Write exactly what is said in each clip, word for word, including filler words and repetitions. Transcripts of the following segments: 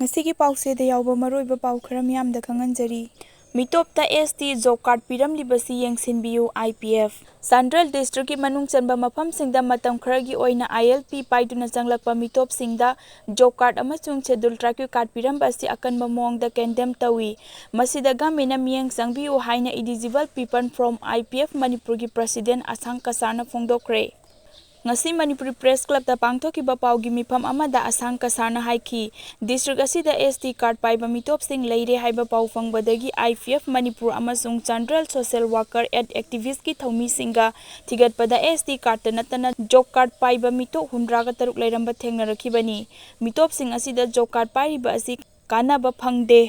ꯉꯁꯤꯒꯤ ꯄꯥꯎꯆꯦꯗ ꯌꯥꯎꯕ ꯃꯔꯨꯑꯣꯏꯕ ꯄꯥꯎ ꯈꯔ ꯃꯤꯌꯥꯝꯗ ꯈꯪꯍꯟꯖꯔꯤ꯫ ꯃꯤꯇꯣꯞꯇ ꯑꯦꯁ ꯇꯤ ꯖꯣꯕ ꯀꯥꯔꯗ ꯄꯤꯔꯝꯂꯤꯕꯁꯤ ꯌꯦꯡꯁꯤꯟꯕꯤꯌꯨ, ꯑꯥꯏ ꯄꯤ ꯑꯦꯐ꯫ ꯆꯥꯟꯗꯦꯜ ꯗꯤꯁꯇ꯭ꯔꯤꯛꯀꯤ ꯃꯅꯨꯡ ꯆꯟꯕ ꯃꯐꯝꯁꯤꯡꯗ ꯃꯇꯝ ꯈꯔꯒꯤ ꯑꯣꯏꯅ ꯑꯥꯏ ꯑꯦꯜ ꯄꯤ ꯄꯥꯏꯗꯨꯅ ꯆꯪꯂꯛꯄ ꯃꯤꯇꯣꯞꯁꯤꯡꯗ ꯖꯣꯕ ꯀꯥꯔꯗ ꯑꯃꯁꯨꯡ ꯁꯦꯗꯨꯜ ꯇ꯭ꯔꯥꯏꯕꯀꯤ ꯀꯥꯔꯗ ꯄꯤꯔꯝꯕ ꯑꯁꯤ ꯑꯀꯟꯕ ꯃꯑꯣꯡꯗ ꯀꯦꯟꯗꯦꯝ ꯇꯧꯏ꯫ ꯃꯁꯤꯗ ꯒꯃꯦꯟꯅ ꯃꯤꯠꯌꯦꯡ ꯆꯪꯕꯤꯌꯨ ꯍꯥꯏꯅ Eligible People Forum, ꯑꯥꯏ ꯄꯤ ꯑꯦꯐ ꯃꯅꯤꯄꯨꯔꯒꯤ ꯄ꯭ꯔꯁꯤꯗꯦꯟ ꯑꯁꯥꯡ ꯀꯁꯥꯔꯅ ꯐꯣꯡꯗꯣꯛꯈ꯭ꯔꯦ꯫ ꯉꯁꯤ ꯃꯅꯤꯄꯨꯔꯤ ꯄ꯭ꯔꯦꯁ ꯀ꯭ꯂꯕꯇ ꯄꯥꯡꯊꯣꯛꯈꯤꯕ ꯄꯥꯎꯒꯤ ꯃꯤꯐꯝ ꯑꯃꯗ ꯑꯁꯥꯡ ꯀꯁꯥꯔꯅ ꯍꯥꯏꯈꯤ, ꯗꯤꯁꯇ꯭ꯔꯤꯛ ꯑꯁꯤꯗ ꯑꯦꯁ ꯇꯤ ꯀꯥꯔꯗ ꯄꯥꯏꯕ ꯃꯤꯇꯣꯞꯁꯤꯡ ꯂꯩꯔꯦ ꯍꯥꯏꯕ ꯄꯥꯎ ꯐꯪꯕꯗꯒꯤ ꯑꯥꯏ ꯄꯤ ꯑꯦꯐ ꯃꯅꯤꯄꯨꯔ ꯑꯃꯁꯨꯡ ꯆꯥꯟꯗꯦꯜ ꯁꯣꯁꯤꯌꯦꯜ ꯋꯥꯀꯔ ꯑꯦꯟ ꯑꯦꯛꯇꯤꯚꯤꯁ꯭ꯠꯀꯤ ꯊꯧꯃꯤꯁꯤꯡꯒ ꯊꯤꯒꯠꯄꯗ ꯑꯦꯁ ꯇꯤ ꯀꯥꯔꯗꯇ ꯅꯠꯇꯅ ꯖꯣꯕ ꯀꯥꯔꯗ ꯄꯥꯏꯕ ꯃꯤꯇꯣꯞ ꯍꯨꯝꯗ꯭ꯔꯥꯒ ꯇꯔꯨꯛ ꯂꯩꯔꯝꯕ ꯊꯦꯡꯅꯔꯛꯈꯤꯕꯅꯤ꯫ ꯃꯤꯇꯣꯞꯁꯤꯡ ꯑꯁꯤꯗ ꯖꯣꯕ ꯀꯥꯔꯗ ꯄꯥꯏꯔꯤꯕ ꯑꯁꯤ ꯀꯥꯟꯅꯕ ꯐꯪꯗꯦ꯫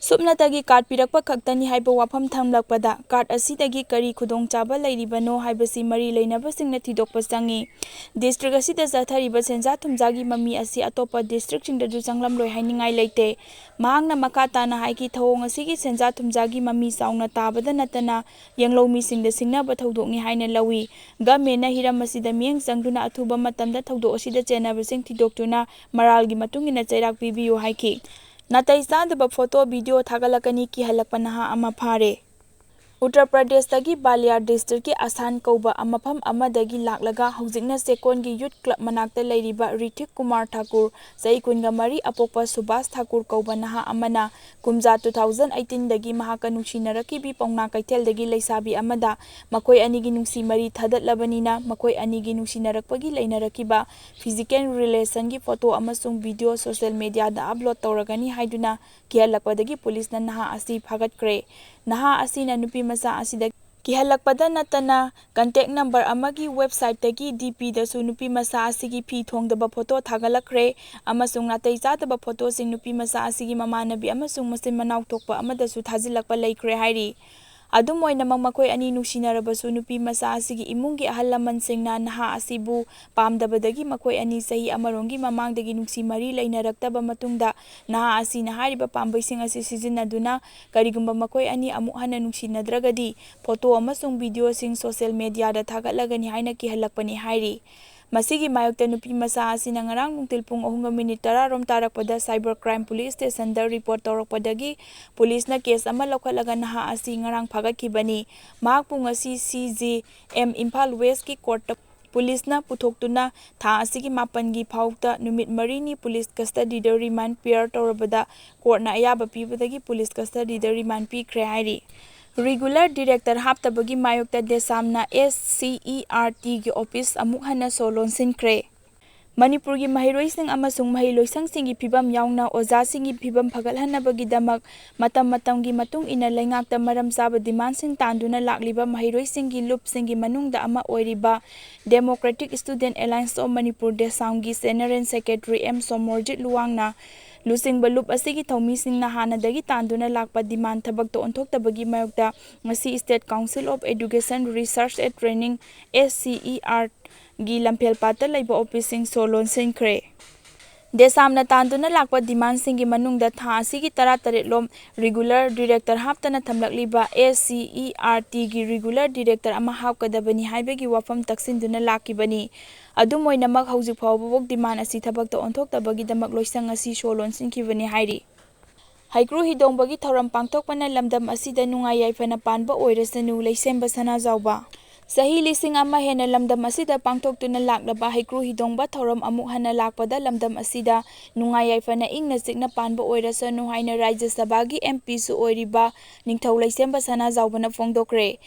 ꯁꯨꯞꯅꯇꯒꯤ ꯀꯥꯔꯗ ꯄꯤꯔꯛꯄ ꯈꯛꯇꯅꯤ ꯍꯥꯏꯕ ꯋꯥꯐꯝ ꯊꯝꯂꯛꯄꯗ, ꯀꯥꯔꯗ ꯑꯁꯤꯗꯒꯤ ꯀꯔꯤ ꯈꯨꯗꯣꯡꯆꯥꯕ ꯂꯩꯔꯤꯕꯅꯣ ꯍꯥꯏꯕꯁꯤ ꯃꯔꯤ ꯂꯩꯅꯕꯁꯤꯡꯅ ꯊꯤꯗꯣꯛꯄ ꯆꯪꯏ꯫ ꯗꯤꯁꯇ꯭ꯔꯤꯛ ꯑꯁꯤꯗ ꯆꯠꯊꯔꯤꯕ ꯁꯦꯟꯖꯥ ꯊꯨꯝꯖꯥꯒꯤ ꯃꯃꯤ ꯑꯁꯤ ꯑꯇꯣꯞꯄ ꯗꯤꯁꯇ꯭ꯔꯤꯛꯁꯤꯡꯗꯁꯨ ꯆꯪꯂꯝꯂꯣꯏ ꯍꯥꯏꯅꯤꯡꯉꯥꯏ ꯂꯩꯇꯦ꯫ ꯃꯍꯥꯛꯅ ꯃꯈꯥ ꯇꯥꯅ ꯍꯥꯏꯈꯤ, ꯊꯧꯑꯣꯡ ꯑꯁꯤꯒꯤ ꯁꯦꯟꯖꯥ ꯊꯨꯝꯖꯥꯒꯤ ꯃꯃꯤ ꯆꯥꯎꯅ ꯇꯥꯕꯗ ꯅꯠꯇꯅ ꯌꯦꯡꯂꯧꯃꯤꯁꯤꯡꯗ ꯁꯤꯡꯅꯕ ꯊꯧꯗꯣꯛꯅꯤ ꯍꯥꯏꯅ ꯂꯧꯏ꯫ ꯒꯃꯦꯟꯅ ꯍꯤꯔꯝ ꯑꯁꯤꯗ ꯃꯤꯠꯌꯦꯡ ꯆꯪꯗꯨꯅ ꯑꯊꯨꯕ ꯃꯇꯝꯗ ꯊꯧꯗꯣꯛ ꯑꯁꯤꯗ ꯆꯦꯟꯅꯕꯁꯤꯡ ꯊꯤꯗꯣꯛꯇꯨꯅ ꯃꯔꯥꯜꯒꯤ ꯃꯇꯨꯡ ꯏꯟꯅ ꯆꯩꯔꯥꯛ ꯄꯤꯕꯤꯌꯨ ꯍꯥꯏꯈꯤ꯫ ꯅꯥꯇꯩ ꯆꯥꯗꯕ ꯐꯣꯇꯣ, ꯚꯤꯗꯤꯑꯣ ꯊꯥꯒꯠꯂꯛꯀꯅꯤ, ꯀꯤꯍꯜꯂꯛꯄ ꯅꯍꯥ ꯑꯃ ꯐꯥꯔꯦ꯫ ꯎꯠꯇꯔ ꯄ꯭ꯔꯗꯦꯁꯇꯒꯤ ꯕꯥꯂꯤꯌꯥ ꯗꯤꯁꯇ꯭ꯔꯤꯛꯀꯤ ꯑꯁꯥꯟ ꯀꯧꯕ ꯃꯐꯝ ꯑꯃꯗꯒꯤ ꯂꯥꯛꯂꯒ ꯍꯧꯖꯤꯛꯅ ꯆꯦꯛꯀꯣꯟꯒꯤ ꯌꯨꯠ ꯀ꯭ꯂꯕ ꯃꯅꯥꯛꯇ ꯂꯩꯔꯤꯕ ꯔꯤꯊꯤꯛ ꯀꯨꯃꯥꯔ ꯊꯥꯀꯨꯔ, ꯆꯍꯤ ꯀꯨꯟꯒ ꯃꯔꯤ, ꯑꯄꯣꯛꯄ ꯁꯨꯕꯥꯁ ꯊꯥꯀꯨꯔ ꯀꯧꯕ ꯅꯍꯥ ꯑꯃꯅ ꯀꯨꯝꯖꯥ two thousand eighteen ꯗꯒꯤ ꯃꯍꯥꯛꯀ ꯅꯨꯡꯁꯤꯅꯔꯛꯈꯤꯕꯤ ꯄꯥꯎꯅꯥ ꯀꯩꯊꯦꯜꯗꯒꯤ ꯂꯩꯁꯥꯕꯤ ꯑꯃꯗ ꯃꯈꯣꯏ ꯑꯅꯤꯒꯤ ꯅꯨꯡꯁꯤ ꯃꯔꯤ ꯊꯗꯠꯂꯕꯅꯤꯅ, ꯃꯈꯣꯏ ꯑꯅꯤꯒꯤ ꯅꯨꯡꯁꯤꯅꯔꯛꯄꯒꯤ ꯂꯩꯅꯔꯛꯈꯤꯕ ꯐꯤꯖꯤꯀꯦꯜ ꯔꯤꯂꯦꯁꯟꯒꯤ ꯐꯣꯇꯣ ꯑꯃꯁꯨꯡ ꯚꯤꯗꯤꯑꯣ ꯁꯣꯁꯤꯌꯦꯜ ꯃꯤꯗꯤꯌꯥꯗ ꯑꯞꯂꯣꯗ ꯇꯧꯔꯒꯅꯤ ꯍꯥꯏꯗꯨꯅ ꯀꯤꯍꯜꯂꯛꯄꯗꯒꯤ ꯄꯨꯂꯤꯁꯅ ꯅꯍꯥ ꯑꯁꯤ ꯐꯥꯒꯠꯈ꯭ꯔꯦ꯫ ꯅꯍꯥ ꯑꯁꯤꯅ ꯅꯨꯄꯤ ꯃꯆꯥ ꯑꯁꯤꯗ ꯀꯤꯍꯜꯂꯛꯄꯗ ꯅꯠꯇꯅ, ꯀꯟꯇꯦꯛ ꯅꯝꯕꯔ ꯑꯃꯒꯤ ꯋꯦꯕꯁꯥꯏꯠꯇꯒꯤ ꯗꯤ ꯄꯤꯗꯁꯨ ꯅꯨꯄꯤ ꯃꯆꯥ ꯑꯁꯤꯒꯤ ꯐꯤ ꯊꯣꯡꯗꯕ ꯐꯣꯇꯣ ꯊꯥꯒꯠꯂꯛꯈ꯭ꯔꯦ ꯑꯃꯁꯨꯡ ꯅꯥꯇꯩ ꯆꯥꯗꯕ ꯐꯣꯇꯣꯁꯤꯡ ꯅꯨꯄꯤ ꯃꯆꯥ ꯑꯁꯤꯒꯤ ꯃꯃꯥꯟꯅꯕꯤ ꯑꯃꯁꯨꯡ ꯃꯆꯤꯟ ꯃꯅꯥꯎ ꯊꯣꯛꯄ ꯑꯃꯗꯁꯨ ꯊꯥꯖꯤꯜꯂꯛꯄ ꯂꯩꯈ꯭ꯔꯦ ꯍꯥꯏꯔꯤ꯫ ꯑꯗꯨꯝ ꯑꯣꯏꯅꯃꯛ, ꯃꯈꯣꯏ ꯑꯅꯤ ꯅꯨꯡꯁꯤꯅꯔꯕꯁꯨ ꯅꯨꯄꯤ ꯃꯆꯥ ꯑꯁꯤꯒꯤ ꯏꯃꯨꯡꯒꯤ ꯑꯍꯜ ꯂꯃꯟꯁꯤꯡꯅ ꯅꯍꯥ ꯑꯁꯤꯕꯨ ꯄꯥꯝꯗꯕꯗꯒꯤ ꯃꯈꯣꯏ ꯑꯅꯤ ꯆꯍꯤ ꯑꯃꯔꯣꯝꯒꯤ ꯃꯃꯥꯡꯗꯒꯤ ꯅꯨꯡꯁꯤ ꯃꯔꯤ ꯂꯩꯅꯔꯛꯇꯕ ꯃꯇꯨꯡꯗ, ꯅꯍꯥ ꯑꯁꯤꯅ ꯍꯥꯏꯔꯤꯕ ꯄꯥꯝꯕꯩꯁꯤꯡ ꯑꯁꯤ ꯁꯤꯖꯤꯟꯅꯗꯨꯅ ꯀꯔꯤꯒꯨꯝꯕ ꯃꯈꯣꯏ ꯑꯅꯤ ꯑꯃꯨꯛ ꯍꯟꯅ ꯅꯨꯡꯁꯤꯅꯗ꯭ꯔꯒꯗꯤ ꯐꯣꯇꯣ ꯑꯃꯁꯨꯡ ꯚꯤꯗꯤꯑꯣꯁꯤꯡ ꯁꯣꯁꯤꯌꯦꯜ ꯃꯤꯗꯤꯌꯥꯗ ꯊꯥꯒꯠꯂꯒꯅꯤ ꯍꯥꯏꯅ ꯀꯤꯍꯜꯂꯛꯄꯅꯤ ꯍꯥꯏꯔꯤ꯫ ꯃꯁꯤꯒꯤ ꯃꯥꯌꯣꯛꯇ ꯅꯨꯄꯤ ꯃꯆꯥ ꯑꯁꯤꯅ ꯉꯔꯥꯡ ꯅꯨꯡꯊꯤꯜ ꯄꯨꯡ ꯑꯍꯨꯝꯒ ꯃꯤꯅꯤꯠ ꯇꯔꯥ ꯔꯣꯝ ꯇꯥꯔꯛꯄꯗ cyber crime police stationꯗ report ꯇꯧꯔꯛꯄꯗꯒꯤ policeꯅ case ꯑꯃ ꯂꯧꯈꯠꯂꯒ ꯅꯍꯥ ꯑꯁꯤ ꯉꯔꯥꯡ ꯐꯥꯒꯠꯈꯤꯕꯅꯤ꯫ ꯃꯍꯥꯛꯄꯨ ꯉꯁꯤ C J M ꯏꯝꯐꯥꯜ Westꯀꯤ courtꯇ policeꯅ ꯄꯨꯊꯣꯛꯇꯨꯅ ꯊꯥ ꯑꯁꯤꯒꯤ ꯃꯥꯄꯟꯒꯤ ꯐꯥꯎꯗ ꯅꯨꯃꯤꯠ ꯃꯔꯤꯅꯤ police custodyꯗ remand prayer ꯇꯧꯔꯕꯗ courtꯅ ꯑꯌꯥꯕ ꯄꯤꯕꯗꯒꯤ police custodyꯗ remand ꯄꯤꯈ꯭ꯔꯦ ꯍꯥꯏꯔꯤ꯫ Regular director ꯍꯥꯞꯇꯕꯒꯤ ꯃꯥꯌꯣꯛꯇ ꯗꯦꯁꯥꯝꯅ S C E R Tꯒꯤ office ꯑꯃꯨꯛ ꯍꯟꯅ ꯁꯣ ꯂꯣꯟꯁꯤꯟꯈ꯭ꯔꯦ꯫ ꯃꯅꯤꯄꯨꯔꯒꯤ ꯃꯍꯩꯔꯣꯏꯁꯤꯡ ꯑꯃꯁꯨꯡ ꯃꯍꯩꯂꯣꯏꯁꯪꯁꯤꯡꯒꯤ ꯐꯤꯕꯝ ꯌꯥꯎꯅ ꯑꯣꯖꯥꯁꯤꯡꯒꯤ ꯐꯤꯕꯝ ꯐꯒꯠꯍꯟꯅꯕꯒꯤꯗꯃꯛ ꯃꯇꯝ ꯃꯇꯝꯒꯤ ꯃꯇꯨꯡ ꯏꯟꯅ ꯂꯩꯉꯥꯛꯇ ꯃꯔꯝ ꯆꯥꯕ demandꯁꯤꯡ ꯇꯥꯟꯗꯨꯅ ꯂꯥꯛꯂꯤꯕ ꯃꯍꯩꯔꯣꯏꯁꯤꯡꯒꯤ ꯂꯨꯞꯁꯤꯡꯒꯤ ꯃꯅꯨꯡꯗ ꯑꯃ ꯑꯣꯏꯔꯤꯕ Democratic Student Alliance of Manipur ꯗꯦꯁꯥꯝꯒꯤ General Secretary M Somorjit ꯂꯨꯋꯥꯡꯅ ꯂꯨꯆꯤꯡꯕ ꯂꯨꯞ ꯑꯁꯤꯒꯤ ꯊꯧꯃꯤꯁꯤꯡꯅ ꯍꯥꯟꯅꯗꯒꯤ ꯇꯥꯟꯗꯨꯅ ꯂꯥꯛꯄ demand ꯊꯕꯛꯇ ꯑꯣꯟꯊꯣꯛꯇꯕꯒꯤ ꯃꯥꯌꯣꯛꯇ ꯉꯁꯤ State Council of Education Research and Training, S C E R ꯒꯤ ꯂꯝꯐꯦꯜꯄꯥꯠꯇ ꯂꯩꯕ officeꯁꯤꯡ ꯁꯣ ꯂꯣꯟꯁꯤꯟꯈ꯭ꯔꯦ꯫ ꯗꯦꯁꯥꯝꯅ ꯇꯥꯟꯗꯨꯅ ꯂꯥꯛꯄ demandꯁꯤꯡꯒꯤ ꯃꯅꯨꯡꯗ ꯊꯥ ꯑꯁꯤꯒꯤ ꯇꯔꯥꯇꯔꯦꯠ ꯂꯣꯝ regular director ꯍꯥꯞꯇꯅ ꯊꯝꯂꯛꯂꯤꯕ S C E R Tꯒꯤ regular director ꯑꯃ ꯍꯥꯞꯀꯗꯕꯅꯤ ꯍꯥꯏꯕꯒꯤ ꯋꯥꯐꯝ ꯇꯛꯁꯤꯟꯗꯨꯅ ꯂꯥꯛꯈꯤꯕꯅꯤ꯫ ꯑꯗꯨꯝ ꯑꯣꯏꯅꯃꯛ, ꯍꯧꯖꯤꯛ ꯐꯥꯎꯕꯐꯥꯎ demand ꯑꯁꯤ ꯊꯕꯛꯇ ꯑꯣꯟꯊꯣꯛꯇꯕꯒꯤꯗꯃꯛ ꯂꯣꯏꯁꯪ ꯑꯁꯤ ꯁꯣ ꯂꯣꯟꯁꯤꯟꯈꯤꯕꯅꯤ ꯍꯥꯏꯔꯤ꯫ ꯍꯩꯀ꯭ꯔꯨ ꯍꯤꯗꯣꯡꯕꯒꯤ ꯊꯧꯔꯝ ꯄꯥꯡꯊꯣꯛꯄꯅ ꯂꯝꯗꯝ ꯑꯁꯤꯗ ꯅꯨꯡꯉꯥꯏ ꯌꯥꯏꯐꯅ ꯄꯥꯟꯕ ꯑꯣꯏꯔꯁꯅꯨ, ꯂꯩꯁꯦꯝꯕ ꯁꯅꯥꯖꯥꯎꯕ꯫ ꯆꯍꯤ ꯂꯤꯁꯤꯡ ꯑꯃ ꯍꯦꯟꯅ ꯂꯝꯗꯝ ꯑꯁꯤꯗ ꯄꯥꯡꯊꯣꯛꯇꯨꯅ ꯂꯥꯛꯂꯕ ꯍꯩꯀ꯭ꯔꯨ ꯍꯤꯗꯣꯡꯕ ꯊꯧꯔꯝ ꯑꯃꯨꯛ ꯍꯟꯅ ꯂꯥꯛꯄꯗ ꯂꯝꯗꯝ ꯑꯁꯤꯗ ꯅꯨꯡꯉꯥꯏ ꯌꯥꯏꯐꯅ ꯏꯪꯅ ꯆꯤꯛꯅ ꯄꯥꯟꯕ ꯑꯣꯏꯔꯁꯅꯨ ꯍꯥꯏꯅ ꯔꯥꯖ꯭ꯌ ꯁꯚꯥꯒꯤ M Pꯁꯨ ꯑꯣꯏꯔꯤꯕ ꯅꯤꯡꯊꯧ ꯂꯩꯁꯦꯝꯕ ꯁꯅꯥꯖꯥꯎꯕꯅ ꯐꯣꯡꯗꯣꯛꯈ꯭ꯔꯦ꯫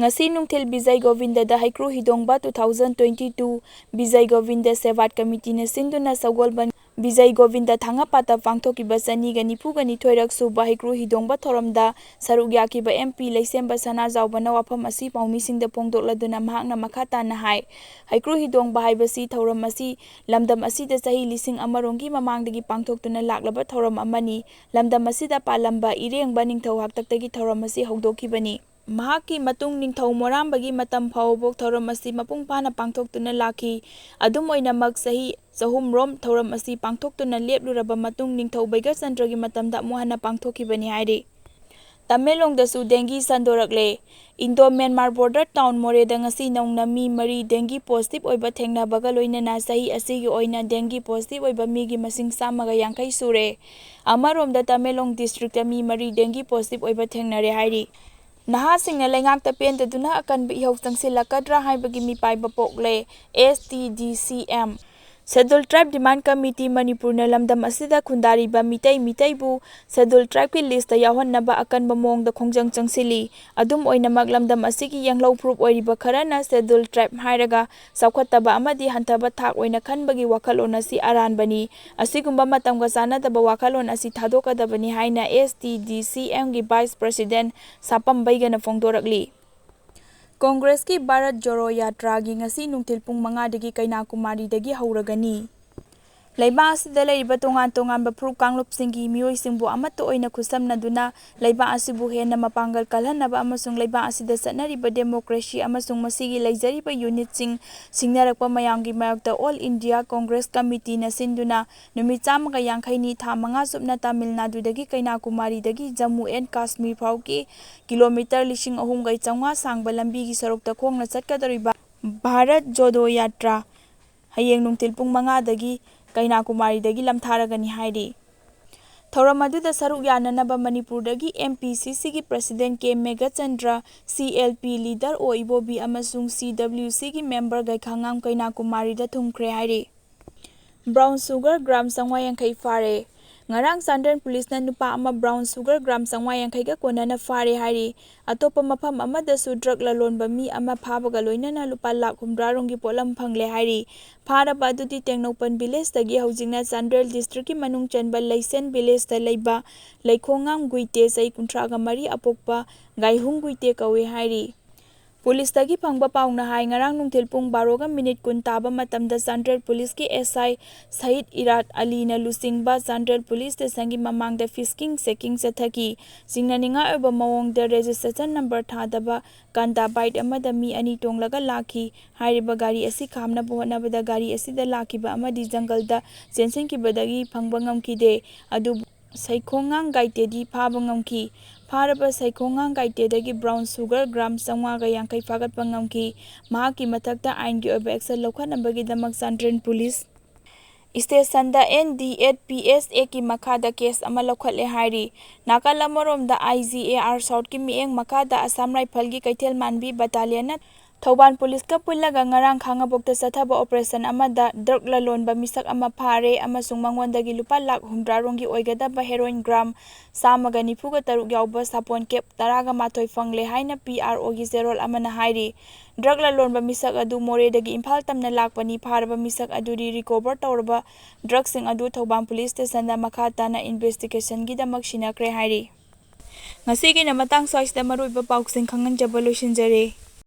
ꯉꯁꯤ ꯅꯨꯡꯊꯤꯜ ꯕꯤꯖꯩ ꯒꯣꯕꯤꯟꯗꯗ ꯍꯩꯀ꯭ꯔꯨ ꯍꯤꯗꯣꯡꯕ two thousand twenty two ꯕꯤꯖꯩ ꯒꯣꯕꯤꯟꯗ ꯁꯦꯕꯥꯠ ꯀꯃꯤꯇꯤꯅ ꯁꯤꯟꯗꯨꯅ ꯁꯒꯣꯜꯕꯟ ꯕꯤꯖꯩ ꯒꯣꯕꯤꯟꯗ ꯊꯥꯡꯒꯄꯥꯠꯇ ꯄꯥꯡꯊꯣꯛꯈꯤꯕ ꯆꯅꯤꯒ ꯅꯤꯐꯨꯒ ꯅꯤꯊꯣꯏꯔꯛ ꯁꯨꯕ ꯍꯩꯀ꯭ꯔꯨ ꯍꯤꯗꯣꯡꯕ ꯊꯧꯔꯝꯗ ꯁꯔꯨꯛ ꯌꯥꯈꯤꯕ M P ꯂꯩꯁꯦꯝꯕ ꯁꯅꯥꯖꯥꯎꯕꯅ ꯋꯥꯐꯝ ꯑꯁꯤ ꯄꯥꯎꯃꯤꯁꯤꯡꯗ ꯐꯣꯡꯗꯣꯛꯂꯗꯨꯅ ꯃꯍꯥꯛꯅ ꯃꯈꯥ ꯇꯥꯅ ꯍꯥꯏ, ꯍꯩꯀ꯭ꯔꯨ ꯍꯤꯗꯣꯡꯕ ꯍꯥꯏꯕꯁꯤ ꯊꯧꯔꯝ ꯑꯁꯤ ꯂꯝꯗꯝ ꯑꯁꯤꯗ ꯆꯍꯤ ꯂꯤꯁꯤꯡ ꯑꯃꯔꯣꯝꯒꯤ ꯃꯃꯥꯡꯗꯒꯤ ꯄꯥꯡꯊꯣꯛꯇꯨꯅ ꯂꯥꯛꯂꯕ ꯊꯧꯔꯝ ꯑꯃꯅꯤ꯫ ꯂꯝꯗꯝ ꯑꯁꯤꯗ ꯄꯥꯜꯂꯝꯕ ꯏꯔꯦꯡꯕ ꯅꯤꯡꯊꯧ ꯍꯥꯛꯇꯛꯇꯒꯤ ꯊꯧꯔꯝ ꯑꯁꯤ ꯍꯧꯗꯣꯛꯈꯤꯕꯅꯤ꯫ ꯃꯍꯥꯛꯀꯤ ꯃꯇꯨꯡ ꯅꯤꯡꯊꯧ ꯃꯣꯔꯥꯝꯕꯒꯤ ꯃꯇꯝ ꯐꯥꯎꯕꯐꯥꯎ ꯊꯧꯔꯝ ꯑꯁꯤ ꯃꯄꯨꯡ ꯐꯥꯅ ꯄꯥꯡꯊꯣꯛꯇꯨꯅ ꯂꯥꯛꯈꯤ꯫ ꯑꯗꯨꯝ ꯑꯣꯏꯅꯃꯛ, ꯆꯍꯤ ꯆꯍꯨꯝꯔꯣꯝ ꯊꯧꯔꯝ ꯑꯁꯤ ꯄꯥꯡꯊꯣꯛꯇꯨꯅ ꯂꯦꯞꯂꯨꯔꯕ ꯃꯇꯨꯡ, ꯅꯤꯡꯊꯧ ꯕꯩꯒꯆꯟꯗ꯭ꯔꯒꯤ ꯃꯇꯝꯗ ꯑꯃꯨꯛ ꯍꯟꯅ ꯄꯥꯡꯊꯣꯛꯈꯤꯕꯅꯤ ꯍꯥꯏꯔꯤ꯫ ꯇꯃꯦꯡꯂꯣꯡꯗꯁꯨ dengue ꯁꯟꯗꯣꯔꯛꯂꯦ꯫ Indo Myanmar border town ꯃꯣꯔꯦꯗ ꯉꯁꯤ ꯅꯧꯅ ꯃꯤ ꯃꯔꯤ dengue positive ꯑꯣꯏꯕ ꯊꯦꯡꯅꯕꯒ ꯂꯣꯏꯅꯅ ꯆꯍꯤ ꯑꯁꯤꯒꯤ ꯑꯣꯏꯅ dengue positive ꯑꯣꯏꯕ ꯃꯤꯒꯤ ꯃꯁꯤꯡ ꯆꯥꯝꯃꯒ ꯌꯥꯡꯈꯩ ꯁꯨꯔꯦ꯫ ꯑꯃꯔꯣꯝꯗ ꯇꯃꯦꯡꯂꯣꯡ district ꯃꯤ ꯃꯔꯤ dengue positive ꯑꯣꯏꯕ ꯊꯦꯡꯅꯔꯦ ꯍꯥꯏꯔꯤ꯫ ꯅꯍꯥꯁꯤꯡꯅ ꯂꯩꯉꯥꯛꯇ ꯄꯦꯟꯗꯗꯨꯅ ꯑꯀꯟꯕ ꯏꯍꯧ ꯆꯪꯁꯤꯜꯂꯛꯀꯗ꯭ꯔꯥ ꯍꯥꯏꯕꯒꯤ ꯃꯤꯄꯥꯏꯕ ꯄꯣꯛꯂꯦ꯫ S T D C M꯫ Scheduled Tribe Demand Committee ꯃꯅꯤꯄꯨꯔꯅ ꯂꯝꯗꯝ ꯑꯁꯤꯗ ꯈꯨꯟꯗꯥꯔꯤꯕ ꯃꯤꯇꯩ ꯃꯤꯇꯩꯕꯨ Scheduled Tribeꯀꯤ listꯇ ꯌꯥꯎꯍꯟꯅꯕ ꯑꯀꯟꯕ ꯃꯑꯣꯡꯗ ꯈꯣꯡꯖꯪ ꯆꯪꯁꯤꯜꯂꯤ꯫ ꯑꯗꯨꯝ ꯑꯣꯏꯅꯃꯛ, ꯂꯝꯗꯝ ꯑꯁꯤꯒꯤ ꯌꯦꯡꯂꯧ ꯐꯨꯔꯨꯞ ꯑꯣꯏꯔꯤꯕ ꯈꯔꯅ Scheduled Tribe ꯍꯥꯏꯔꯒ ꯆꯥꯎꯈꯠꯇꯕ ꯑꯃꯗꯤ ꯍꯟꯊꯕ ꯊꯥꯛ ꯑꯣꯏꯅ ꯈꯟꯕꯒꯤ ꯋꯥꯈꯜꯂꯣꯟ ꯑꯁꯤ ꯑꯔꯥꯟꯕꯅꯤ꯫ ꯑꯁꯤꯒꯨꯝꯕ ꯃꯇꯝꯒ ꯆꯥꯟꯅꯗꯕ ꯋꯥꯈꯜꯂꯣꯟ ꯑꯁꯤ ꯊꯥꯗꯣꯛꯀꯗꯕꯅꯤ ꯍꯥꯏꯅ S T D C Mꯒꯤ Vice President ꯁꯥꯄꯝ ꯕꯩꯒꯅ ꯐꯣꯡꯗꯣꯔꯛꯂꯤ꯫ ꯀꯣꯡꯒ꯭ꯔꯦꯁꯀꯤ Bharat ꯖꯣꯔꯣ ꯌꯥꯇ꯭ꯔꯥꯒꯤ ꯉꯁꯤ ꯅꯨꯡꯊꯤꯜ ꯄꯨꯡ ꯃꯉꯥꯗꯒꯤ ꯀꯩꯅꯥꯀꯨꯃꯥꯔꯤꯗꯒꯤ ꯍꯧꯔꯒꯅꯤ꯫ ꯂꯩꯕꯥꯛ ꯑꯁꯤꯗ ꯂꯩꯔꯤꯕ ꯇꯣꯉꯥꯟ ꯇꯣꯉꯥꯟꯕ ꯐꯨꯔꯨꯞ ꯀꯥꯡꯂꯨꯞꯁꯤꯡꯒꯤ ꯃꯤꯑꯣꯏꯁꯤꯡꯕꯨ ꯑꯃꯠꯇ ꯑꯣꯏꯅ ꯈꯨꯠꯁꯝꯅꯗꯨꯅ ꯂꯩꯕꯥꯛ ꯑꯁꯤꯕꯨ ꯍꯦꯟꯅ ꯃꯄꯥꯡꯒꯜ ꯀꯜꯍꯟꯅꯕ ꯑꯃꯁꯨꯡ ꯂꯩꯕꯥꯛ ꯑꯁꯤꯗ ꯆꯠꯅꯔꯤꯕ democracy ꯑꯃꯁꯨꯡ ꯃꯁꯤꯒꯤ ꯂꯩꯖꯔꯤꯕ unitꯁꯤꯡ ꯁꯤꯡꯅꯔꯛꯄ ꯃꯌꯥꯝꯒꯤ ꯃꯥꯌꯣꯛꯇ All India Congress Committeeꯅ ꯁꯤꯟꯗꯨꯅ ꯅꯨꯃꯤꯠ ꯆꯥꯝꯃꯒ ꯌꯥꯡꯈꯩꯅꯤ, ꯊꯥ ꯃꯉꯥ ꯆꯨꯞꯅ ꯇꯥꯃꯤꯜ ꯅꯥꯗꯨꯗꯒꯤ ꯀꯩꯅꯥꯀꯨꯃꯥꯔꯤꯗꯒꯤ ꯖꯝꯃꯨ and ꯀꯥꯁꯃꯤꯔ ꯐꯥꯎꯒꯤ ꯀꯤꯂꯣꯃꯤꯇꯔ ꯂꯤꯁꯤꯡ ꯑꯍꯨꯝꯒ ꯆꯥꯝꯃꯉꯥ ꯁꯥꯡꯕ ꯂꯝꯕꯤꯒꯤ ꯁꯔꯨꯛꯇ ꯈꯣꯡꯅ ꯆꯠꯀꯗꯧꯔꯤꯕ ꯚꯥꯔꯠ ꯖꯣꯗꯣ ꯌꯥꯇ꯭ꯔꯥ ꯍꯌꯦꯡ ꯅꯨꯡꯊꯤꯜ ꯄꯨꯡ ꯃꯉꯥꯗꯒꯤ ꯀꯩꯅꯥꯀꯨꯃꯥꯔꯤꯗꯒꯤ ꯂꯝꯊꯥꯔꯒꯅꯤ ꯍꯥꯏꯔꯤ꯫ ꯊꯧꯔꯝ ꯑꯗꯨꯗ ꯁꯔꯨꯛ ꯌꯥꯅꯅꯕ ꯃꯅꯤꯄꯨꯔꯗꯒꯤ M P C Cꯒꯤ President K Meghachandra, C L P leader ꯑꯣ ꯏꯕꯣꯕꯤ ꯑꯃꯁꯨꯡ C W Cꯒꯤ member ꯒꯩꯈꯥꯉꯥꯝ ꯀꯩꯅꯥꯀꯨꯃꯥꯔꯤꯗ ꯊꯨꯡꯈ꯭ꯔꯦ ꯍꯥꯏꯔꯤ꯫ Brown sugar gram ꯆꯥꯝꯃꯉꯥ ꯌꯥꯡꯈꯩ ꯐꯥꯔꯦ꯫ ꯉꯔꯥꯡ ꯆꯥꯟꯗꯦꯜ ꯄꯨꯂꯤꯁꯅ ꯅꯨꯄꯥ ꯑꯃ brown sugar gram ꯆꯥꯝꯃꯉꯥ ꯌꯥꯡꯈꯩꯒ ꯀꯣꯟꯅꯅ ꯐꯥꯔꯦ ꯍꯥꯏꯔꯤ꯫ ꯑꯇꯣꯞꯄ ꯃꯐꯝ ꯑꯃꯗꯁꯨ drug ꯂꯂꯣꯟꯕ ꯃꯤ ꯑꯃ ꯐꯥꯕꯒ ꯂꯣꯏꯅꯅ ꯂꯨꯄꯥ ꯂꯥꯈ ꯍꯨꯝꯗ꯭ꯔꯥ ꯔꯣꯝꯒꯤ ꯄꯣꯠꯂꯝ ꯐꯪꯂꯦ ꯍꯥꯏꯔꯤ꯫ ꯐꯥꯔꯕ ꯑꯗꯨꯗꯤ ꯇꯦꯡꯅꯧꯄꯜ villageꯇꯒꯤ ꯍꯧꯖꯤꯛꯅ ꯆꯥꯟꯗꯦꯜ districtꯀꯤ ꯃꯅꯨꯡ ꯆꯟꯕ ꯂꯩꯁꯦꯟ villageꯇ ꯂꯩꯕ ꯂꯩꯈꯣꯡꯉꯥꯝ ꯒꯨꯏꯇꯦ, ꯆꯍꯤ ꯀꯨꯟꯊ꯭ꯔꯥꯒ ꯃꯔꯤ ꯑꯄꯣꯛꯄ ꯒꯥꯏꯍꯨꯡ ꯒꯨꯏꯇꯦ ꯀꯧꯏ ꯍꯥꯏꯔꯤ꯫ ꯄꯨꯂꯤꯁꯇꯒꯤ ꯐꯪꯕ ꯄꯥꯎꯅ ꯍꯥꯏ, ꯉꯔꯥꯡ ꯅꯨꯡꯊꯤꯜ ꯄꯨꯡ ꯕꯥꯔꯣꯒ minute ꯀꯨꯟ ꯇꯥꯕ ꯃꯇꯝꯗ ꯆꯥꯟꯗꯦꯜ ꯄꯨꯂꯤꯁꯀꯤ S I ꯁꯍꯤꯗ ꯏꯔꯥꯗ ꯑꯂꯤꯅ ꯂꯨꯆꯤꯡꯕ ꯆꯥꯟꯗꯦꯜ ꯄꯨꯂꯤꯁ stationꯒꯤ ꯃꯃꯥꯡꯗ frisking checking ꯆꯠꯊꯈꯤ꯫ ꯆꯤꯡꯅꯅꯤꯡꯉꯥꯏ ꯑꯣꯏꯕ ꯃꯑꯣꯡꯗ registration number ꯊꯥꯗꯕ ꯀꯥꯟꯗ bike ꯑꯃꯗ ꯃꯤ ꯑꯅꯤ ꯇꯣꯡꯂꯒ ꯂꯥꯛꯈꯤ꯫ ꯍꯥꯏꯔꯤꯕ ꯒꯥꯔꯤ ꯑꯁꯤ ꯈꯥꯝꯅꯕ ꯍꯣꯠꯅꯕꯗ ꯒꯥꯔꯤ ꯑꯁꯤꯗ ꯂꯥꯛꯈꯤꯕ ꯑꯃꯗꯤ ꯖꯪꯒꯜꯗ ꯆꯦꯟꯁꯤꯟꯈꯤꯕꯗꯒꯤ ꯐꯪꯕ ꯉꯝꯈꯤꯗꯦ꯫ ꯑꯗꯨꯕꯨ ꯁꯩꯈꯣꯡꯉꯥꯡ ꯒꯥꯏꯇꯦꯗꯤ ꯐꯥꯕ ꯉꯝꯈꯤ꯫ ꯐꯥꯔꯕ ꯁꯩꯈꯣꯡꯉꯥꯡ ꯒꯥꯏꯇꯦꯗꯒꯤ brown sugar gram ꯆꯥꯝꯃꯉꯥꯒ ꯌꯥꯡꯈꯩ ꯐꯥꯒꯠꯄ ꯉꯝꯈꯤ꯫ ꯃꯍꯥꯛꯀꯤ ꯃꯊꯛꯇ ꯑꯥꯏꯟꯒꯤ ꯑꯣꯏꯕ action ꯂꯧꯈꯠꯅꯕꯒꯤꯗꯃꯛ ꯆꯥꯟꯗꯦꯜ ꯄꯨꯂꯤꯁ stationꯗ N D eight P S Act ꯀꯤ ꯃꯈꯥꯗ case ꯑꯃ ꯂꯧꯈꯠꯂꯦ ꯍꯥꯏꯔꯤ꯫ ꯅꯥꯀꯜ ꯑꯃꯔꯣꯝꯗ I G A R Southꯀꯤ ꯃꯤꯠꯌꯦꯡ ꯃꯈꯥꯗ Assam Riflesꯀꯤ ꯀꯩꯊꯦꯜ ꯃꯥꯟꯕꯤ battalionꯅ ꯊꯧꯕꯥꯜ ꯄꯨꯂꯤꯁꯀ ꯄꯨꯜꯂꯒ ꯉꯔꯥꯡ ꯈꯥꯉꯕꯣꯛꯇ ꯆꯠꯊꯕ operation ꯑꯃꯗ drug ꯂꯂꯣꯟꯕ ꯃꯤꯁꯛ ꯑꯃ ꯐꯥꯔꯦ ꯑꯃꯁꯨꯡ ꯃꯉꯣꯟꯗꯒꯤ ꯂꯨꯄꯥ ꯂꯥꯈ ꯍꯨꯝꯗ꯭ꯔꯥ ꯔꯣꯝꯒꯤ ꯑꯣꯏꯒꯗꯕ heroin gram ꯆꯥꯝꯃꯒ ꯅꯤꯐꯨꯒ ꯇꯔꯨꯛ ꯌꯥꯎꯕ ꯁꯥꯄꯣꯟ case ꯇꯔꯥꯒ ꯃꯥꯊꯣꯏ ꯐꯪꯂꯦ ꯍꯥꯏꯅ P R Oꯒꯤ ꯆꯦꯔꯣꯜ ꯑꯃꯅ ꯍꯥꯏꯔꯤ꯫ Drug ꯂꯂꯣꯟꯕ ꯃꯤꯁꯛ ꯑꯗꯨ ꯃꯣꯔꯦꯗꯒꯤ ꯏꯝꯐꯥꯜ ꯇꯝꯅ ꯂꯥꯛꯄꯅꯤ꯫ ꯐꯥꯔꯕ ꯃꯤꯁꯛ ꯑꯗꯨꯗꯤ recover ꯇꯧꯔꯕ drugꯁꯤꯡ ꯑꯗꯨ ꯊꯧꯕꯥꯜ ꯄꯨꯂꯤꯁ stationꯗ ꯃꯈꯥ ꯇꯥꯅ investigationꯒꯤꯗꯃꯛ ꯁꯤꯟꯅꯈ꯭ꯔꯦ ꯍꯥꯏꯔꯤ꯫ ꯉꯁꯤꯒꯤꯅ ꯃꯇꯥꯡ ꯁ꯭ꯋꯥꯏꯁꯤꯗ꯫ ꯃꯔꯨꯑꯣꯏꯕ ꯄꯥꯎꯁꯤꯡ ꯈꯪꯍꯟꯖꯕ ꯂꯣꯏꯁꯤꯟꯖꯔꯦ꯫